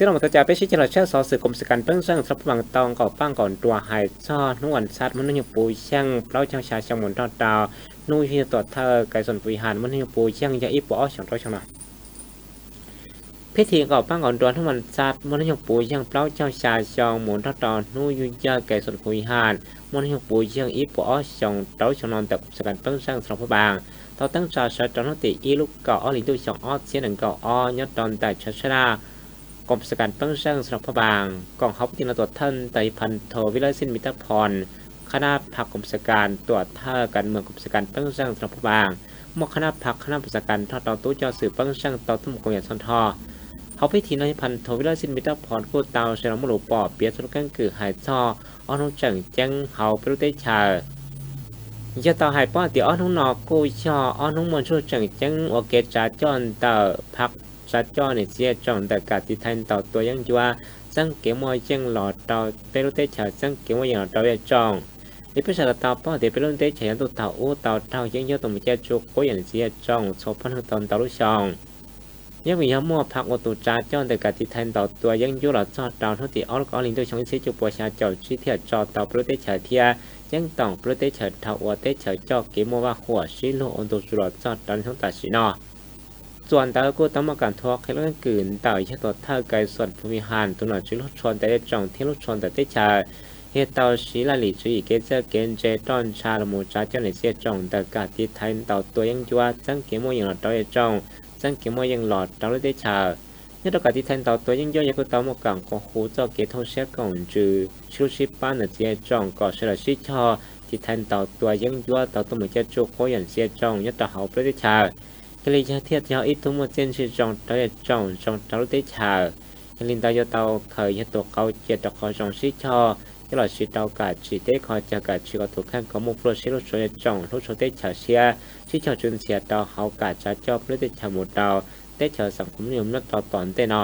Tib los mus tau cas peb sib cog los tshaj xov xwm koom xas kas peeb zeej xov pab vaas tau nkaum paj nkaum nruas hais txog hnub vas xab muaj hnub nyoog puv yeej plaub caug xya xyoo mus nrog rau hnub yug tuam thawj Kais Xoom Phu Yihas muaj hnub nyoog puv yeej yog ib puas ob xyoos rau xyoo no. Phib thi nkaum paj nkaum nruas hnub vas xab muaj hnub nyoog puv yeej plaub caug xya xyoo mus nrog rau hnub yug yawg Kais Xoom Phu Yihas muaj hnub nyoog puv yeej ib puas ob xyoos rau xyoo no ntawm koom xas kas peeb zeej xov pab vaas tau teeb tsa sawv rau hnub tim ib lub kaum ob hli ntuj xyoo ob txhiab nees nkaum ob nyob rau ntawm chaw sab laj koom xas kas peeb zeej xov pab vaas. Koom hauv pib tim no tuam thawj ntawm yawg Phas Thos Vij Laj Xij Mis Tab Phos, qhab nab phas koom xas kas tuam thawj kas moos koom xas kas peeb zeej xov pab vaas, muaj qhab nab phas qhab nab koom xas kas nrog rau tub coj xwm peeb zeej tau tuaj mus koom yam txhua nrho. Hauv pib thi no yawg Phas Thos Vij Laj Xij Mis Tab Phos kuj tau sawv los muaj lus pom piav txog lub keeb kwm hais txog ob hnub tseem ceeb hauv peb lub teb chaws. Yog tau hais paub hais tias ob hnub no kuj yog ob hnub muaj ntsuj tseem ceeb ua kev tsav coj ntawm phas tsav coj niam txiv yawg tsoom ntawm kam tiv thaiv ntaus tua yeeb ncuab txeeb kev muaj yeej los rau peb lub teb chaws, txeeb kev muaj yeej los rau yawg tsoom. Li peb sawv daws tau paub hais tias peb lub teb chaws yav ntuj thaum ub tau raug yeeb ncuab tuaj mus caij tsuj qub yam niam txiv yawg tsoom txhua pab neeg tau ntau lub xyoo. Yeej vim yog muaj phas ua tus tsav coj ntawm kam tiv thaiv ntaus tua yeeb ncuab los txog rau hnub tim ob lub kaum ob hli ntuj xyoo ib txhiab cuaj puas xya caum tsib thiaj tso tau peb lub teb chaws thiab ceeb toom peb lub teb chaws dhau ua teb chaws coj kev muaj vaj huam sib luag ua ntu zus los txog rau niaj hnub tam sim no. Txuas ntawd kuj tau muaj kam nthuav qhia lub keeb kwm ntawm yawg tuam thawj Kais Xoom Phu Yihas tus nom tswv lub tshua ntawm yawg tsoom thiab lub tshua ntawm teb chaws, yog tau siv laj lim tswv yim kev txawj kev ntse roj ntsha los mus tsav coj niam txiv yawg tsoom ntawm kam tiv thaiv ntaus tua yeeb ncuab txeeb kev muaj yeej los rau yawg tsoom, txeeb kev muaj yeej los rau lub teb chaws. Nyob rau kam tiv thaiv ntaus tua yeeb ncuab yog kuj tau muaj kam nqua hu txoj kev thooj siab koom ntsws sib hlub sib pab ntawm txiv yawg tsoom kom sawv daws sib cog tiv thaiv ntaus tua yeeb ncuab tau tuaj mus caij tsuj qub yam niam txiv yawg tsoom nyob rau hauv peb lub teb chaws. Yog li yog thiaj yog ib tug muaj txiaj ntsig zoo rau yawg tsoom zoo rau lub teb chaws. Yog li ntawd yuav tau khaws yawg tus qauv cia rau qhov zoo sib cog coj los siv rau kam tsim teb kho cog kam tsim kom tus kheej kom muaj pluaj siab hlub tshua yawg tsoom hlub tshua teb chaws siab, sib cog tswv ntxhias rau hauv kam tsav coj peb lub teb chaws mus rau teb chaws xeem Qhum Nyuj nyob rau tom ntej no.